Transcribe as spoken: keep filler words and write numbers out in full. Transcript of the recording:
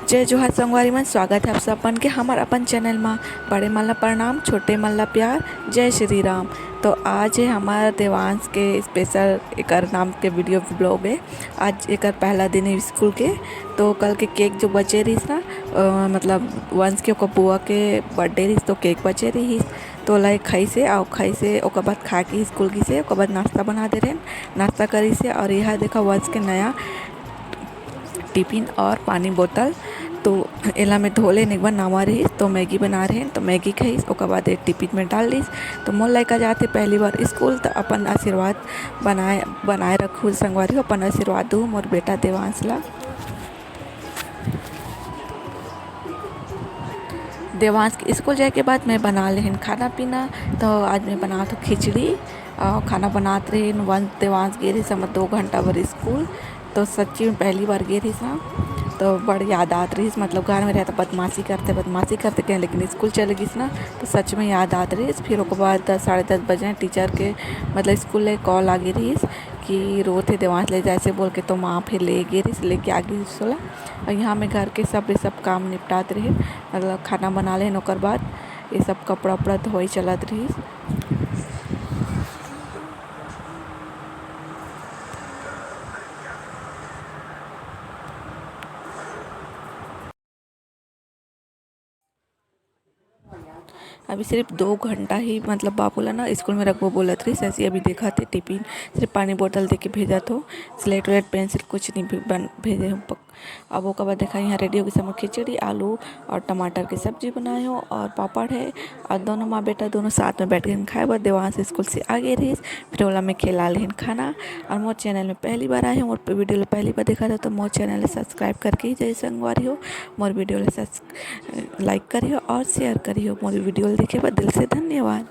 जय जोहार संगवारी मन, स्वागत है आप सबन के हमर अपन चैनल मा। बड़े मन ला प्रणाम, छोटे मन ला प्यार, जय श्री राम। तो आज है हमार देवांश के स्पेशल, एकर नाम के वीडियो ब्लॉग है। आज एकर पहला दिन है स्कूल के। तो कल के केक जो बचे रहिस ना, अ, मतलब वंश के ओकर बुआ के बर्थडे रहिस, तो केक बचे रहिस, तो ओला खाइस हे, अउ खाइस हे, ओकर बाद खा के स्कूल गिस हे, ओकर बाद नाश्ता बना दे रहेन, नाश्ता करिस हे। और यह देखा वंश के नया टिफिन और पानी बोतल। तो एला मैं धो लेन, एक बार नवा रहिस, तो मैगी बना रहेन, तो मैगी खाइस, ओकर बाद एक टिफिन में डाल दिस। तो मोर लइका जाथे पहली बार स्कूल, तो अपन आशीर्वाद बनाए, बनाए रखहू संगवारी हो, अपन आशीर्वाद दू मोर बेटा देवांश ला। देवांश के स्कूल जाए के बाद मैं बना लेहन खाना पीना। तो आज मैं बनात हूँ खिचड़ी। अ, खाना बनात रहेन, वन-, देवांश गे रहिस हमर दो घंटा बर स्कूल। तो सच्ची में पहली बार गे रहिस ना, तो बड़ याद आत रहिस। मतलब घर में रहे तो बदमाशी करते, बदमाशी करते कहें, लेकिन स्कूल चले गिस ना, तो सच में याद आत रहिस। फिर ओकर बाद दस, साढ़े दस बजे टीचर के, मतलब स्कूल ले कॉल आ गे रहिस कि रोत हे देवांश, ले जाए से बोल के, तो माँ फिर ले गे रहिस, लेके आ गे रहिस ओला। और यहाँ मैं घर के सब, ये सब काम निपटात रहे, मतलब खाना बना लेन, ओकर बाद ये सब कपड़ा उपड़ा धोई चलत रहिस। अभी सिर्फ दो घंटा ही, मतलब बाबू ला ना स्कूल में रखबो बोलत रहिस, ऐसे अभी देखा थे टिफिन सिर्फ पानी बोतल दे के भेजत हो, स्लेट व्लेट पेंसिल कुछ नहीं भी बन भेजे हो। पक-, अब ओकर बाद देखा, यहाँ रेडी हो गई हमर खिचड़ी, आलू और टमाटर की सब्जी बनाए हो और पापड़ है। और दोनों माँ बेटा दोनों साथ में बैठ के खाए बर। देवांश स्कूल से आ गे रहिस, फिर ओला मैं खिला लेहन खाना। और मोर चैनल में पहली बार आए हो, मोर वीडियो ला पहली बार देखा था, तो मोर चैनल ला सब्सक्राइब करके ही जाए संगवारी हो, मोर वीडियो ला सब्स-, लाइक करियो और शेयर करियो। मोर वीडियो ला देखे बर दिल से धन्यवाद।